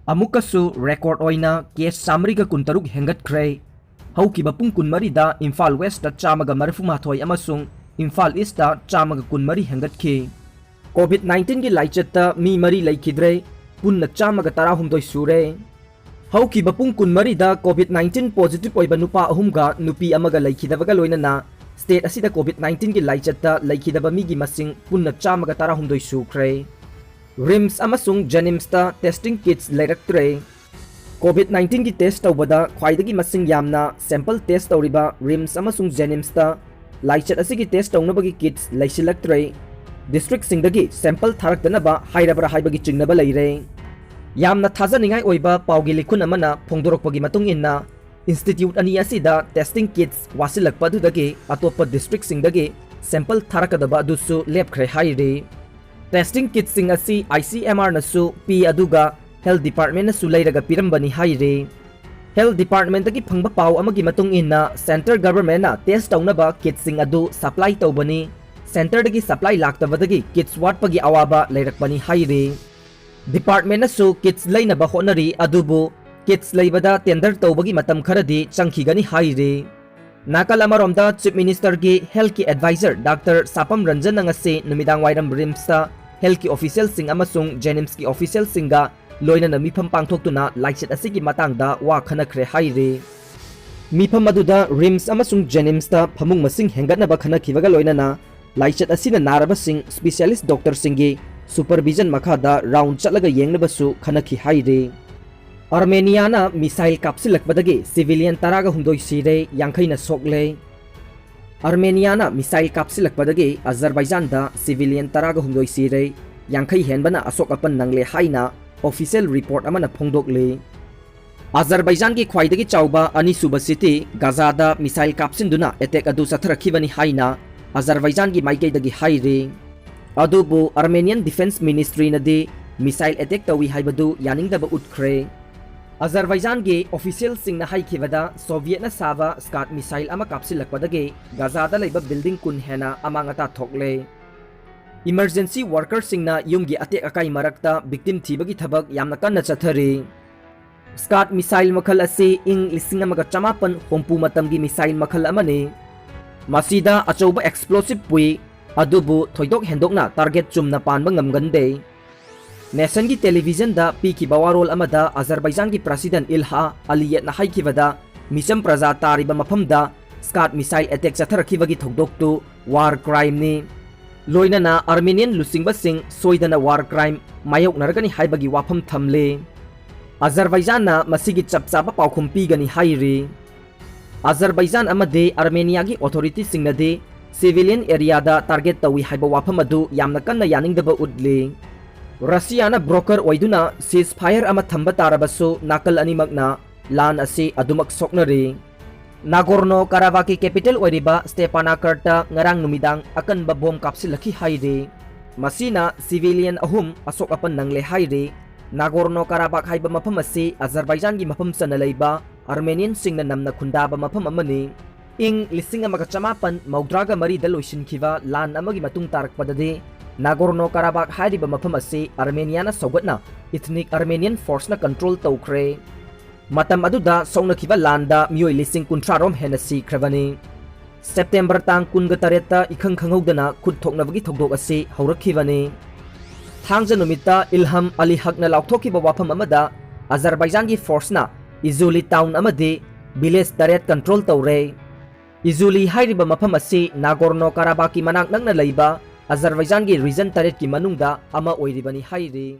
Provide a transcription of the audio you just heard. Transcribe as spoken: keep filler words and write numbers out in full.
ꯑꯃꯨꯛꯀꯁꯨ record ꯑꯣꯏꯅ case ꯆꯥꯃꯔꯤꯒ ꯀꯨꯟꯇꯔꯨꯛ ꯍꯦꯟꯒꯠꯈ꯭ꯔꯦ꯫ ꯍꯧꯈꯤꯕ ꯄꯨꯡ ꯀꯨꯟꯃꯔꯤꯗ ꯏꯝꯐꯥꯜ Westꯇ ꯆꯥꯝꯃꯒ ꯃꯔꯤꯐꯨꯃꯥꯊꯣꯏ ꯑꯃꯁꯨꯡ ꯏꯝꯐꯥꯜ Eastꯇ ꯆꯥꯝꯃꯒ ꯀꯨꯟꯃꯔꯤ ꯍꯦꯟꯒꯠꯈꯤ꯫ COVID nineteenꯒꯤ ꯂꯥꯏꯆꯠꯇ ꯃꯤ ꯃꯔꯤ ꯂꯩꯈꯤꯗ꯭ꯔꯦ, ꯄꯨꯟꯅ ꯆꯥꯝꯃꯒ ꯇꯔꯥꯍꯨꯝꯗꯣꯏ ꯁꯨꯔꯦ꯫ ꯍꯧꯈꯤꯕ ꯄꯨꯡ ꯀꯨꯟꯃꯔꯤꯗ COVID nineteen positive ꯑꯣꯏꯕ ꯅꯨꯄꯥ ꯑꯍꯨꯝꯒ ꯅꯨꯄꯤ ꯑꯃꯒ ꯂꯩꯈꯤꯗꯕꯒ ꯂꯣꯏꯅꯅ state ꯑꯁꯤꯗ COVID nineteenꯒꯤ ꯂꯥꯏꯆꯠꯇ ꯂꯩꯈꯤꯗꯕ ꯃꯤꯒꯤ ꯃꯁꯤꯡ ꯄꯨꯟꯅ ꯆꯥꯝꯃꯒ ꯇꯔꯥꯍꯨꯝꯗꯣꯏ ꯁꯨꯈ꯭ꯔꯦ꯫ RIMS ꯑꯃꯁꯨꯡ JNIMSꯇ testing kits ꯂꯩꯔꯛꯇ꯭ꯔꯦ꯫ COVID nineteenꯒꯤ test ꯇꯧꯕꯗ ꯈ꯭ꯋꯥꯏꯗꯒꯤ ꯃꯁꯤꯡ ꯌꯥꯝꯅ sample test ꯇꯧꯔꯤꯕ RIMS ꯑꯃꯁꯨꯡ JNIMSꯇ ꯂꯥꯏꯆꯠ ꯑꯁꯤꯒꯤ test ꯇꯧꯅꯕꯒꯤ kits ꯂꯩꯁꯤꯜꯂꯛꯇ꯭ꯔꯦ꯫ Districtꯁꯤꯡꯗꯒꯤ sample ꯊꯥꯔꯛꯇꯅꯕ ꯍꯥꯏꯔꯕ꯭ꯔꯥ ꯍꯥꯏꯕꯒꯤ ꯆꯤꯡꯅꯕ ꯂꯩꯔꯦ꯫ ꯌꯥꯝꯅ ꯊꯥꯖꯅꯤꯡꯉꯥꯏ ꯑꯣꯏꯕ ꯄꯥꯎꯒꯤ ꯂꯤꯈꯨꯟ ꯑꯃꯅ ꯐꯣꯡꯗꯣꯔꯛꯄꯒꯤ ꯃꯇꯨꯡ ꯏꯟꯅ, institute ꯑꯅꯤ ꯑꯁꯤꯗ testing kits ꯋꯥꯠꯁꯤꯜꯂꯛꯄ ꯑꯗꯨꯗꯒꯤ ꯑꯇꯣꯞꯄ districtꯁꯤꯡꯗꯒꯤ sample ꯊꯥꯔꯛꯀꯗꯕ ꯑꯗꯨꯁꯨ ꯂꯦꯞꯈ꯭ꯔꯦ ꯍꯥꯏꯔꯤ꯫ Testing kitsꯁꯤꯡ ꯑꯁꯤ ICMRꯅꯁꯨ ꯄꯤ, ꯑꯗꯨꯒ Health Departmentꯅꯁꯨ ꯂꯩꯔꯒ ꯄꯤꯔꯝꯕꯅꯤ ꯍꯥꯏꯔꯤ꯫ Health Departmentꯇꯒꯤ ꯐꯪꯕ ꯄꯥꯎ ꯑꯃꯒꯤ ꯃꯇꯨꯡ ꯏꯟꯅ, centre governmentꯅ test ꯇꯧꯅꯕ kitsꯁꯤꯡ ꯑꯗꯨ supply ꯇꯧꯕꯅꯤ꯫ Centreꯗꯒꯤ supply ꯂꯥꯛꯇꯕꯗꯒꯤ kits ꯋꯥꯠꯄꯒꯤ ꯑꯋꯥꯕ ꯂꯩꯔꯛꯄꯅꯤ ꯍꯥꯏꯔꯤ꯫ Departmentꯅꯁꯨ kits ꯂꯩꯅꯕ ꯍꯣꯠꯅꯔꯤ, ꯑꯗꯨꯕꯨ kits ꯂꯩꯕꯗ tender ꯇꯧꯕꯒꯤ ꯃꯇꯝ ꯈꯔꯗꯤ ꯆꯪꯈꯤꯒꯅꯤ ꯍꯥꯏꯔꯤ꯫ ꯅꯥꯀꯜ ꯑꯃꯔꯣꯝꯗ, Chief Ministerꯒꯤ healthꯀꯤ advisor Doctor ꯁꯥꯄꯝ ꯔꯟꯖꯟꯅ ꯉꯁꯤ ꯅꯨꯃꯤꯗꯥꯡ ꯋꯥꯏꯔꯝ RIMSꯇ healthꯀꯤ officialꯁꯤꯡ ꯑꯃꯁꯨꯡ JNIMSꯀꯤ officialꯁꯤꯡꯒ ꯂꯣꯏꯅꯅ ꯃꯤꯐꯝ ꯄꯥꯡꯊꯣꯛꯇꯨꯅ ꯂꯥꯏꯆꯠ ꯑꯁꯤꯒꯤ ꯃꯇꯥꯡꯗ ꯋꯥ ꯈꯟꯅꯈ꯭ꯔꯦ ꯍꯥꯏꯔꯤ꯫ ꯃꯤꯐꯝ ꯑꯗꯨꯗ RIMS ꯑꯃꯁꯨꯡ JNIMSꯇ ꯐꯃꯨꯡ ꯃꯁꯤꯡ ꯍꯦꯟꯒꯠꯅꯕ ꯈꯟꯅꯈꯤꯕꯒ ꯂꯣꯏꯅꯅ ꯂꯥꯏꯆꯠ ꯑꯁꯤꯅ ꯅꯥꯔꯕꯁꯤꯡ specialist doctorꯁꯤꯡꯒꯤ supervision ꯃꯈꯥꯗ round ꯆꯠꯂꯒ ꯌꯦꯡꯅꯕꯁꯨ ꯈꯟꯅꯈꯤ ꯍꯥꯏꯔꯤ꯫ ꯑꯥꯔꯃꯦꯅꯤꯌꯥꯅ missile ꯀꯥꯞꯁꯤꯜꯂꯛꯄꯗꯒꯤ civilian ꯇꯔꯥꯒ ꯍꯨꯝꯗꯣꯏ ꯁꯤꯔꯦ, ꯌꯥꯡꯈꯩꯅ ꯁꯣꯛꯂꯦ꯫ ꯑꯥꯔꯃꯦꯅꯤꯌꯥꯅ missile ꯀꯥꯞꯁꯤꯜꯂꯛꯄꯗꯒꯤ ꯑꯖꯔꯕꯥꯏꯖꯥꯟꯗ civilian ꯇꯔꯥꯒ ꯍꯨꯝꯗꯣꯏ ꯁꯤꯔꯦ, ꯌꯥꯡꯈꯩ ꯍꯦꯟꯕꯅ ꯑꯁꯣꯛ ꯑꯄꯟ ꯅꯪꯂꯦ ꯍꯥꯏꯅ official report ꯑꯃꯅ ꯐꯣꯡꯗꯣꯛꯂꯤ꯫ ꯑꯖꯔꯕꯥꯏꯖꯥꯟꯒꯤ ꯈ꯭ꯋꯥꯏꯗꯒꯤ ꯆꯥꯎꯕ ꯑꯅꯤꯁꯨꯕ city ꯒꯥꯖꯥꯗ missile ꯀꯥꯞꯁꯤꯟꯗꯨꯅ attack ꯑꯗꯨ ꯆꯠꯊꯔꯛꯈꯤꯕꯅꯤ ꯍꯥꯏꯅ ꯑꯖꯔꯕꯥꯏꯖꯥꯟꯒꯤ ꯃꯥꯏꯀꯩꯗꯒꯤ ꯍꯥꯏꯔꯤ꯫ ꯑꯗꯨꯕꯨ Armenian Defense Ministryꯅꯗꯤ missile attack ꯇꯧꯏ ꯍꯥꯏꯕꯗꯨ ꯌꯥꯅꯤꯡꯗꯕ ꯎꯠꯈ꯭ꯔꯦ꯫ ꯑꯖꯔꯕꯥꯏꯖꯥꯟꯒꯤ officialꯁꯤꯡꯅ ꯍꯥꯏꯈꯤꯕꯗ, Sovietꯅ ꯁꯥꯕ Scud missile ꯑꯃ ꯀꯥꯞꯁꯤꯜꯂꯛꯄꯗꯒꯤ ꯒꯥꯖꯥꯗ ꯂꯩꯕ building ꯀꯨꯟ ꯍꯦꯟꯅ ꯑꯃꯥꯡ ꯑꯇꯥ ꯊꯣꯛꯂꯦ꯫ Emergency workerꯁꯤꯡꯅ ꯌꯨꯝꯒꯤ ꯑꯇꯦꯛ ꯑꯀꯥꯏ ꯃꯔꯛꯇ victim ꯊꯤꯕꯒꯤ ꯊꯕꯛ ꯌꯥꯝꯅ ꯀꯟꯅ ꯆꯠꯊꯔꯤ꯫ Scud missile ꯃꯈꯜ ꯑꯁꯤ ꯏꯪ ꯂꯤꯁꯤꯡ ꯑꯃꯒ ꯆꯃꯥꯄꯟ ꯍꯨꯝꯐꯨ ꯃꯇꯝꯒꯤ missile ꯃꯈꯜ ꯑꯃꯅꯤ꯫ ꯃꯁꯤꯗ ꯑꯆꯧꯕ explosive ꯄꯨꯏ, ꯑꯗꯨꯕꯨ ꯊꯣꯏꯗꯣꯛ ꯍꯦꯟꯗꯣꯛꯅ target ꯆꯨꯝꯅ ꯄꯥꯟꯕ ꯉꯝꯒꯟꯗꯦ꯫ Nationꯒꯤ televisionꯗ ꯄꯤꯈꯤꯕ ꯋꯥꯔꯣꯜ ꯑꯃꯗ Azerbaijanꯒꯤ President Ilham Aliyevꯅ ꯍꯥꯏꯈꯤꯕꯗ, ꯃꯤꯆꯝ ꯄ꯭ꯔꯖꯥ ꯇꯥꯔꯤꯕ ꯃꯐꯝꯗ Scud missile attack ꯆꯠꯊꯔꯛꯈꯤꯕꯒꯤ ꯊꯧꯗꯣꯛꯇꯨ war crimeꯅꯤ꯫ ꯂꯣꯏꯅꯅ Armenian ꯂꯨꯆꯤꯡꯕꯁꯤꯡ ꯁꯣꯏꯗꯅ war crime ꯃꯥꯌꯣꯛꯅꯔꯒꯅꯤ ꯍꯥꯏꯕꯒꯤ ꯋꯥꯐꯝ ꯊꯝꯂꯤ꯫ Azerbaijanꯅ ꯃꯁꯤꯒꯤ ꯆꯞ ꯆꯥꯕ ꯄꯥꯎꯈꯨꯝ ꯄꯤꯒꯅꯤ ꯍꯥꯏꯔꯤ꯫ Azerbaijan ꯑꯃꯗꯤ Armeniaꯒꯤ authorityꯁꯤꯡꯅꯗꯤ civilian areaꯗ target ꯇꯧꯏ ꯍꯥꯏꯕ ꯋꯥꯐꯝ ꯑꯗꯨ ꯌꯥꯝꯅ ꯀꯟꯅ ꯌꯥꯅꯤꯡꯗꯕ ꯎꯠꯂꯤ꯫ Russiaꯅ broker ꯑꯣꯏꯗꯨꯅ ceasefire ꯑꯃ ꯊꯝꯕ ꯇꯥꯔꯕꯁꯨ, ꯅꯥꯀꯜ ꯑꯅꯤꯃꯛꯅ ꯂꯥꯟ ꯑꯁꯤ ꯑꯗꯨꯃꯛ ꯁꯣꯛꯅꯔꯤ꯫ Nagorno-Karabakhꯀꯤ capital ꯑꯣꯏꯔꯤꯕ Stepanakert ꯉꯔꯥꯡ ꯅꯨꯃꯤꯗꯥꯡ ꯑꯀꯟꯕ bomb ꯀꯥꯞꯁꯤꯜꯂꯛꯈꯤ ꯍꯥꯏꯔꯤ꯫ ꯃꯁꯤꯅ civilian ꯑꯍꯨꯝ ꯑꯁꯣꯛ ꯑꯄꯟ ꯅꯪꯂꯦ ꯍꯥꯏꯔꯤ꯫ Nagorno-Karabakh ꯍꯥꯏꯕ ꯃꯐꯝ ꯑꯁꯤ Azerbaijanꯒꯤ ꯃꯐꯝ ꯆꯟꯅ ꯂꯩꯕ Armenianꯁꯤꯡꯅ ꯅꯝꯅ ꯈꯨꯟꯗꯥꯕ ꯃꯐꯝ ꯑꯃꯅꯤ꯫ ꯏꯪ ꯂꯤꯁꯤꯡ ꯑꯃꯒ ꯆꯃꯥꯄꯟ ꯃꯧꯗ꯭ꯔꯥꯒ ꯃꯔꯤꯗ ꯂꯣꯏꯁꯤꯟꯈꯤꯕ ꯂꯥꯟ ꯑꯃꯒꯤ ꯃꯇꯨꯡ ꯇꯥꯔꯛꯄꯗꯗꯤ Nagorno-Karabakh ꯍꯥꯏꯔꯤꯕ ꯃꯐꯝ ꯑꯁꯤ Armeniaꯅ ꯁꯧꯒꯠꯅ ethnic Armenian forceꯅ control ꯇꯧꯈ꯭ꯔꯦ꯫ ꯃꯇꯝ ꯑꯗꯨꯗ ꯁꯣꯛꯅꯈꯤꯕ ꯂꯥꯟꯗ ꯃꯤꯑꯣꯏ ꯂꯤꯁꯤꯡ ꯀꯨꯟꯊ꯭ꯔꯥ ꯔꯣꯝ ꯍꯦꯟꯅ ꯁꯤꯈ꯭ꯔꯕꯅꯤ꯫ September ꯇꯥꯡ ꯀꯨꯟꯒ ꯇꯔꯦꯠꯇ ꯏꯈꯪ ꯈꯪꯍꯧꯗꯅ ꯈꯨꯠ ꯊꯣꯛꯅꯕꯒꯤ ꯊꯧꯗꯣꯛ ꯑꯁꯤ ꯍꯧꯔꯛꯈꯤꯕꯅꯤ꯫ ꯊꯥꯡꯖ ꯅꯨꯃꯤꯠꯇ Ilham Aliyevꯅ ꯂꯥꯎꯊꯣꯛꯈꯤꯕ ꯋꯥꯐꯝ ꯑꯃꯗ, Azerbaijanꯒꯤ forceꯅ Izuli town ꯑꯃꯗꯤ village ꯇꯔꯦꯠ control ꯇꯧꯔꯦ꯫ Izuli ꯍꯥꯏꯔꯤꯕ ꯃꯐꯝ ꯑꯁꯤ Nagorno-Karabakhꯀꯤ ꯃꯅꯥꯛ ꯅꯛꯅ ꯂꯩꯕ Azerbaijanꯒꯤ region ꯇꯔꯦꯠꯀꯤ ꯃꯅꯨꯡꯗ ꯑꯃ ꯑꯣꯏꯔꯤꯕꯅꯤ ꯍꯥꯏꯔꯤ꯫